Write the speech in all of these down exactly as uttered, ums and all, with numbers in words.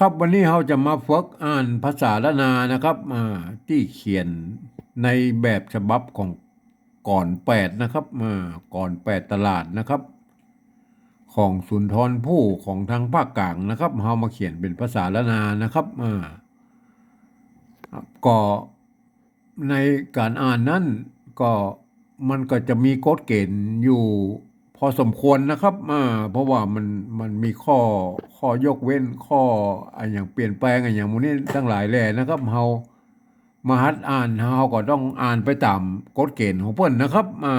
ครับ วันนี้เฮาจะมาฝึกอ่านภาษาล้านนานะครับ อ่า ตี้เขียนในแบบฉบับของกรแปดนะครับ อ่า กรแปดตลาดนะครับ ของสุนทรภู่ ของตางภาคกลางนะครับ เฮามาเขียนเป๋นภาษาล้านนานะครับ อ่า ก็ ในก๋านอ่านนั้นก็ มันก็จะมีกฎเก๋ณฑ์อยู่พอสมควรนะครับ อ่า เพราะว่ามัน มันมีข้อ ข้อยกเว้น ข้ออะหยังเปลี่ยนแปลงอะหยังหมู่นี้ตังหลายแหล่นะครับ เฮามาหัดอ่าน เฮาก็ต้องอ่านไปต๋ามกฎเก๋ณฑ์ของเปิ้นนะครับ อ่า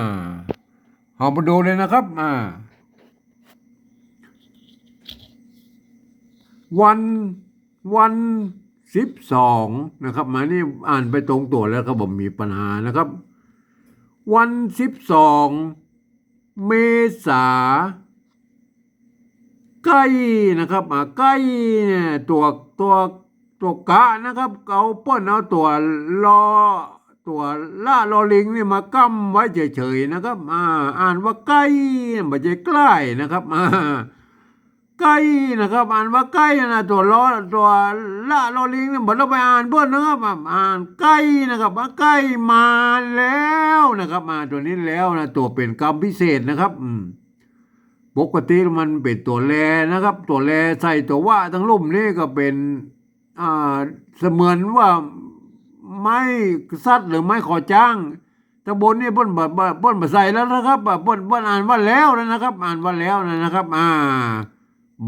เฮามาดูเลยนะครับ อ่า วัน วันสิบสองนะครับ มานี่อ่านไปตรงตั๋วแล้วก็บ่มีปัญหานะครับ วันสิบสองเมษา ใก้นะครับ อ่า ใก้เนี่ย ตั๋ว ตั๋ว ตั๋วกะนะครับ เอา เปิ้นเอาตั๋วลอ ตั๋วละลอลิงนี่มาก้ำไว้เฉยๆ นะครับ อ่า อ่านว่าใก้ บ่ใจ้ใกล้นะครับ อ่า ใก้นะครับ อ่านว่าใก้นะ ตั๋วลอ ตั๋วละลอลิงนี่บ่ต้องไปอ่านเปิ้นนะครับ อ่า อ่านใก้นะครับ ว่าใก้มาแล้วนะครับ อ่า ตั๋วนี้แล้วนะ ตั๋วเป๋นกำพิเศษนะครับ อืม ปกติมันเป๋นตั๋วแลนะครับ ตั๋วแลใส่ตั๋ววะตังลุ่มนี่ก็เป๋น อ่า เสมือนว่าไม้สัตว์หรือไม้ขอจ้าง ตังบนนี่เปิ้นบ่ บ่ เปิ้นบ่ใส่แล้วนะครับ อ่า เปิ้น เปิ้นอ่านว่าแล้วแล้วนะครับ อ่านว่าแล้วแล้วนะครับ อ่า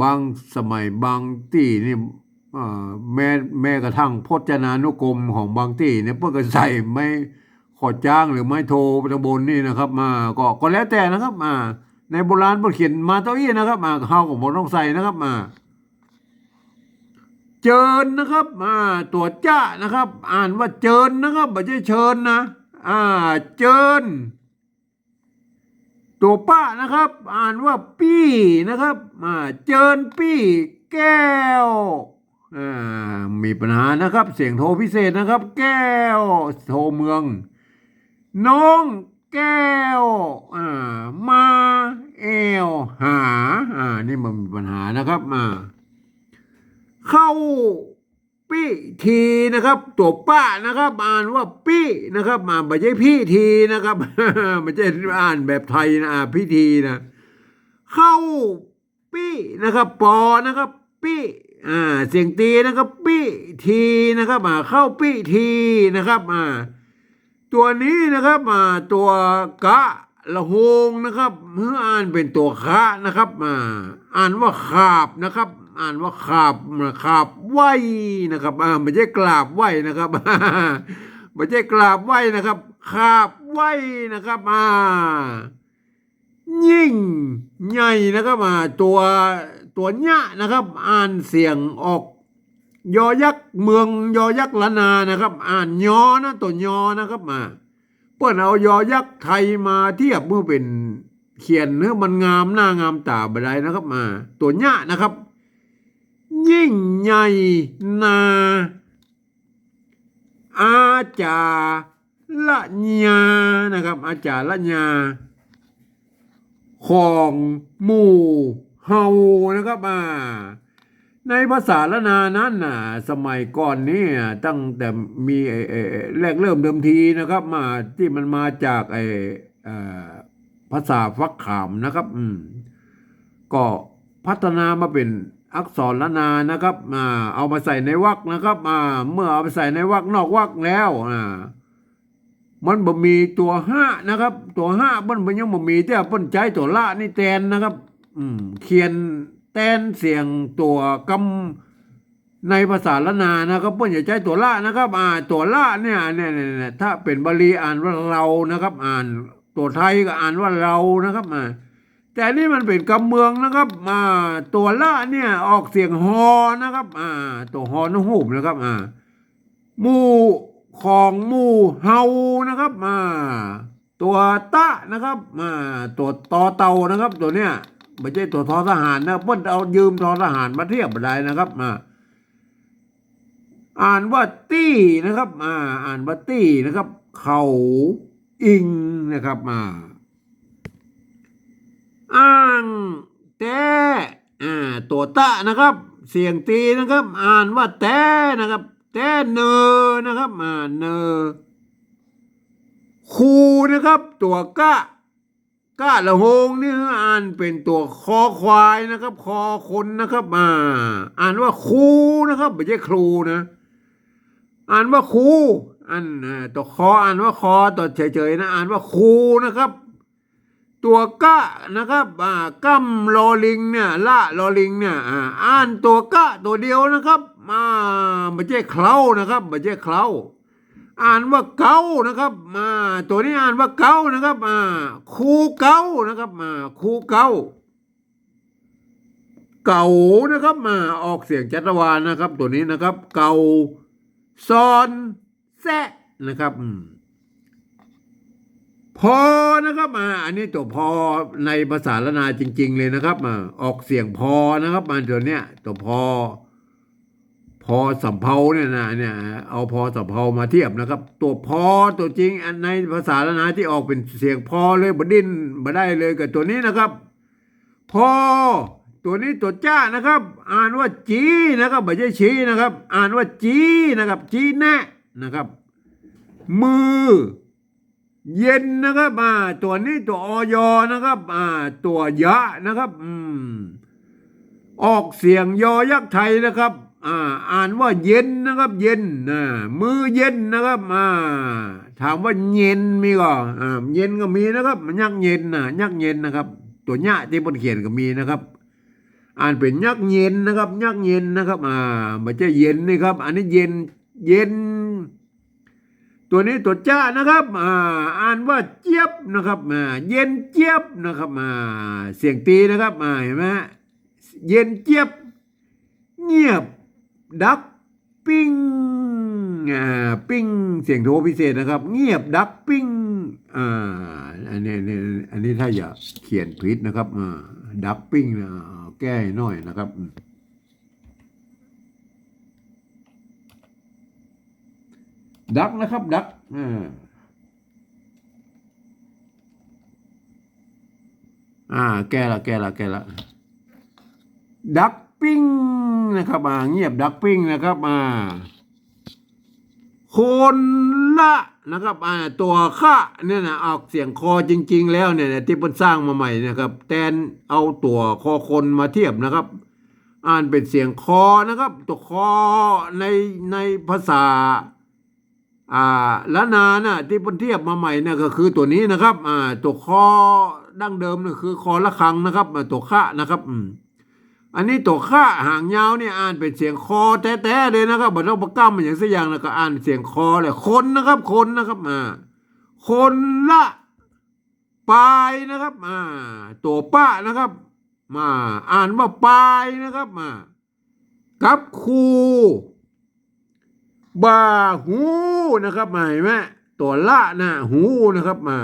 บางสมัยบางตี้นี่ อ่า แม้ แม้กระทั่งพจนานุกรมของบางตี้เนี่ย เปิ้นก็ใส่ไม้ขอจ้างหรือไม้โทตังบนนี่นะครับ อ่า ก็ ก็แล้วแต่นะครับ อ่า ในโบราณเปิ้นเขียนมาเต้าอี้นะครับ อ่า เฮาก็บ่ต้องใส่นะครับ อ่า เจิญนะครับ อ่า ตั๋วจะนะครับ อ่านว่าเจิญนะครับ บ่ใจ้เชิญนะ อ่า เจิญ ตั๋วปะนะครับ อ่านว่าปี้นะครับ อ่า เจิญปี้แก้ว อ่า มีปัญหานะครับ เสียงโทพิเศษนะครับ แก้ว โทเมือง น้องแก้ว อ่า มาแอวหา อ่า นี่มันมีปัญหานะครับ อ่า เข้า พิธีนะครับ ตั๋วปะนะครับ อ่านว่าปี้นะครับ อ่า บ่ใจ้พิธีนะครับ บ่ใจ้อ่านแบบไทยนะ อ่า พิธีนะ เข้าปี้นะครับ ปอนะครับ ปี้ อ่า เสียงตีนะครับ ปี้ ทีนะครับ อ่า เข้าปี้ทีนะครับ อ่า ตั๋วนี้นะครับ อ่า ตั๋วกะละโฮงนะครับ หื้ออ่านเป๋นตั๋วคะนะครับ อ่า อ่านว่าขาบนะครับ อ่านว่าขาบ ขาบไหว้นะครับ อ่า บ่ใจ้กราบไหว้นะครับ บ่ใจ้กราบไหว้นะครับ ขาบไหว้นะครับ อ่า ยิ่งใหญ่นะครับ อ่า ตั๋ว ตั๋วเนี้ยนะครับ อ่านเสียงออก ยอยักษ์เมือง ยอยักษ์ล้านนานะครับ อ่านยอนะ ตั๋วยอนะครับ อ่า เปิ้นเอายอยักษ์ไทยมาเทียบเปื้อเป๋น เขียนหื้อมันงามหน้างามต๋าบ่ได้นะครับ อ่า ตั๋วเนี้ยนะครับ ยิ่งใหญ่นา อาจาระญานะครับ อาจาระญา ของหมู่เฮานะครับ อ่า ในภาษาล้านนานั้นน่ะ สมัยก่อนนี่ ตั้งแต่มี เอ่อ เอ่อ แรกเริ่มเดิมทีนะครับ มา ตี้มันมาจากไอ้ เอ่อ ภาษาฟักขามนะครับ อืม ก็พัฒนามาเป๋นอักษรล้านนานะครับ อ่า เอามาใส่ในวรรคนะครับ อ่า เมื่อเอาไปใส่ในวรรคนอกวรรคแล้ว อ่า มันบ่มีตั๋วฮะนะครับ ตั๋วฮะเปิ้น เปิ้นยังบ่มี แต่เปิ้นใจ๊ตั๋วละนี่แตนนะครับ อืม เขียนแตนเสียงตั๋วกำ ในภาษาล้านนานะครับ เปิ้นจะใจ๊ตั๋วละนะครับ อ่า ตั๋วละเนี่ย เนี่ย เนี่ย เนี่ย ถ้าเป๋นบาลีอ่านว่าเรานะครับ อ่าน ตั๋วไทยก็อ่านว่าเรานะครับ อ่า แต่อันนี้มันเป๋นกำเมืองนะครับ อ่า ตั๋วละเนี่ยออกเสียงฮอนะครับ อ่า ตั๋วฮอนกฮูกนะครับ อ่า หมู่ ของหมู่เฮานะครับ อ่า ตั๋วตะนะครับ อ่า ตั๋วตอเต่านะครับ ตั๋วเนี้ย บ่ใจ้ตั๋วทอทหารนะ เปิ้นเอายืมทอทหารมาเทียบบ่ได้นะครับ อ่า อ่านว่าตี้นะครับ อ่า อ่านว่าตี้นะครับ เขาอิงนะครับ อ่า อ้างแต๊ อ่า ตั๋วตะนะครับ เสียงตีนะครับ อ่านว่าแต๊นะครับ แต๊เนอนะครับ อ่า เนอ คูนะครับ ตั๋วกะ กะละโฮงนี่อ่านเป๋นตั๋วคอควายนะครับ คอคนนะครับ อ่า อ่านว่าคูนะครับ บ่ใจ้ครูนะ อ่านว่าคู อัน อ่า ตั๋วคออ่านว่าคอ ตั๋วเฉยๆ นะ อ่านว่าคูนะครับ ตั๋วกะนะครับ อ่า ก้ำลอลิงเนี่ย ละลอลิงเนี่ย อ่า อ่านตั๋วกะตั๋วเดียวนะครับ อ่า บ่ใจ้เคล้านะครับ บ่ใจ้เคล้า อ่านว่าเก๊านะครับ อ่า ตั๋วนี้อ่านว่าเก๊านะครับ อ่า คูเก๊านะครับ อ่า คูเก๊า เก๋านะครับ อ่า ออกเสียงจัตวาลนะครับ ตั๋วนี้นะครับ เก๋า ซอน แซะนะครับ อืม พอนะครับ อ่า อันนี้ตั๋วพอในภาษาล้านนาจริงๆ เลยนะครับ อ่า ออกเสียงพอนะครับ อ่า ตั๋วเนี้ย ตั๋วพอ พอสำเภาเนี่ยนะ เนี่ย เอาพอสำเภามาเทียบนะครับ ตั๋วพอตั๋วจริง อันในภาษาล้านนาตี้ออกเป๋นเสียงพอเลย บ่ดิ้นบ่ได้เลยกับตั๋วนี้นะครับ พอ ตั๋วนี้ตั๋วจ๊ะนะครับ อ่านว่าจีนะครับ บ่ใจ้ชี้นะครับ อ่านว่าจีนะครับ จีแนะนะครับ มือ เย็นนะครับ อ่า ตั๋วนี้ตั๋ว อย นะครับ อ่า ตั๋วยะนะครับ อืม ออกเสียงยอยักษ์ไทยนะครับ อ่า อ่านว่าเย็นนะครับ เย็น อ่า มือเย็นนะครับ อ่า ถามว่าเย็นมีก่อ อ่า เย็นก็มีนะครับ มันยักษ์เย็นนะ ยักษ์เย็นนะครับ ตั๋วเนี้ยตี้เปิ้นเขียนก็มีนะครับ อ่านเป๋นยักษ์เย็นนะครับ ยักษ์เย็นนะครับ อ่า บ่ใจ้เย็นนี่ครับ อันนี้เย็น เย็น ตั๋วนี้ตั๋วจ๊ะนะครับ อ่า อ่านว่าเจี๊ยบนะครับ อ่า เย็นเจี๊ยบนะครับ อ่า เสียงตีนะครับ อ่า หันก่อ เย็นเจี๊ยบ เงียบ ดักปิ้ง อ่า ปิ้ง เสียงโทพิเศษนะครับ เงียบ ดักปิ้ง อ่า อันนี้ อันนี้ อันนี้ถ้าจะเขียนผิดนะครับ อ่า ดักปิ้งนะ อ่า แก้ให้หน้อยนะครับ อืม ดักนะครับ ดัก อ่า อ่า แก้ละ แก้ละ แก้ละ ดักปิ้งนะครับ อ่า เงียบดักปิ้งนะครับ อ่า คนละนะครับ อ่า ตั๋วคะเนี่ยนะ ออกเสียงคอจริงๆ แล้วเนี่ยนะ ตี้เปิ้นสร้างมาใหม่นะครับ แตนเอาตั๋วคอคนมาเทียบนะครับ อ่านเป๋นเสียงคอนะครับ ตั๋วคอใน ในภาษา อ่า ล้านนาน่ะ ตี้เปิ้นเทียบมาใหม่น่ะ ก็คือตั๋วนี้นะครับ อ่า ตั๋วคอดั้งเดิมน่ะคือคอระฆังนะครับ อ่า ตั๋วคะนะครับ อืม อันนี้ตั๋วคะหางยาวนี่อ่านเป๋นเสียงคอแต๊ๆ เลยนะครับ บ่ต้องไปก้ำมันหยังสักอย่างนะ ก็อ่านเสียงคอแหละ คนนะครับ คนนะครับ อ่า คนละ ปายนะครับ อ่า ตั๋วปะนะครับ อ่า อ่านว่าปายนะครับ อ่า กับครู บ่าฮู้นะครับ อ่า หันก่อ ตั๋วละนะ ฮู้นะครับ อ่า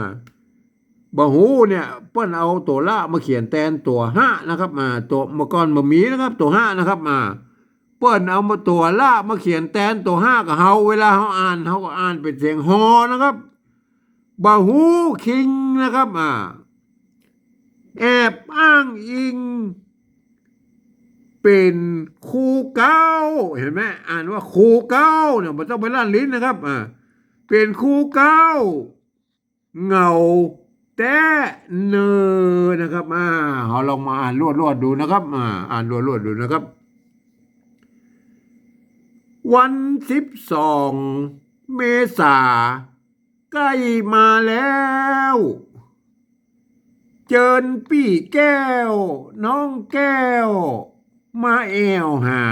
บ่าฮู้เนี่ย เปิ้นเอาตั๋วละมาเขียนแตนตั๋วฮะนะครับ อ่า ตั๋ว เมื่อก่อนบ่มีนะครับ ตั๋วฮะนะครับ อ่า เปิ้นเอามาตั๋วละมาเขียนแตนตั๋วฮะกับเฮา เวลาเฮาอ่าน เฮาก็อ่านเป๋นเสียงฮอนะครับ บ่าฮู้คิงนะครับ อ่า แอบอ้างอิง เป๋นครูเก๊า หันก่อ อ่านว่าครูเก๊าเนี่ย บ่ต้องไปลั้นลิ้นนะครับ อ่า เป๋นครูเก๊า เหงาแต๊เนอนะครับ อ่า เฮาลองมาอ่านลวดๆ ดูนะครับ อ่า อ่านลวดๆ ดูนะครับ วันสิบสองเมษาใก้มาแล้ว เจิญปี้แก้ว น้องแก้ว มาแอ่วหา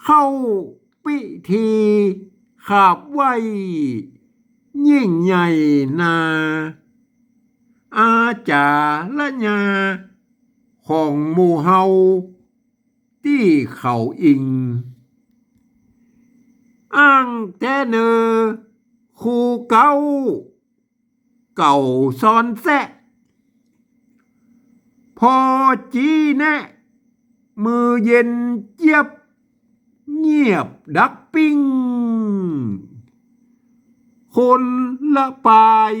เข้าพิธีขาบไหว้ยิ่งใหญ่นา อาจาระยาของหมู่เฮา ตี้เขาอิง อ้างแต๊เนอ ครูเก๊า เก๋าซอนแซะ พอจี้แนะ มือเย็นเจี๊ยบ เงียบดักปิ้ง คนละปาย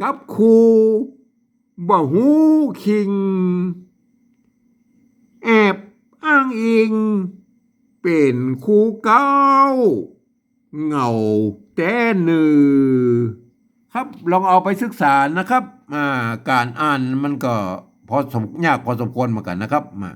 กับครู บ่ฮู้คิง แอบ อิง เป๋นคู่เก๊า เหงาแต๊เน่อ ครับ ลองเอาไปศึกษานะครับ อ่า ก๋านอ่านมันก็พอสม ยากพอสมควรเหมือนกั๋นนะครับ อ่า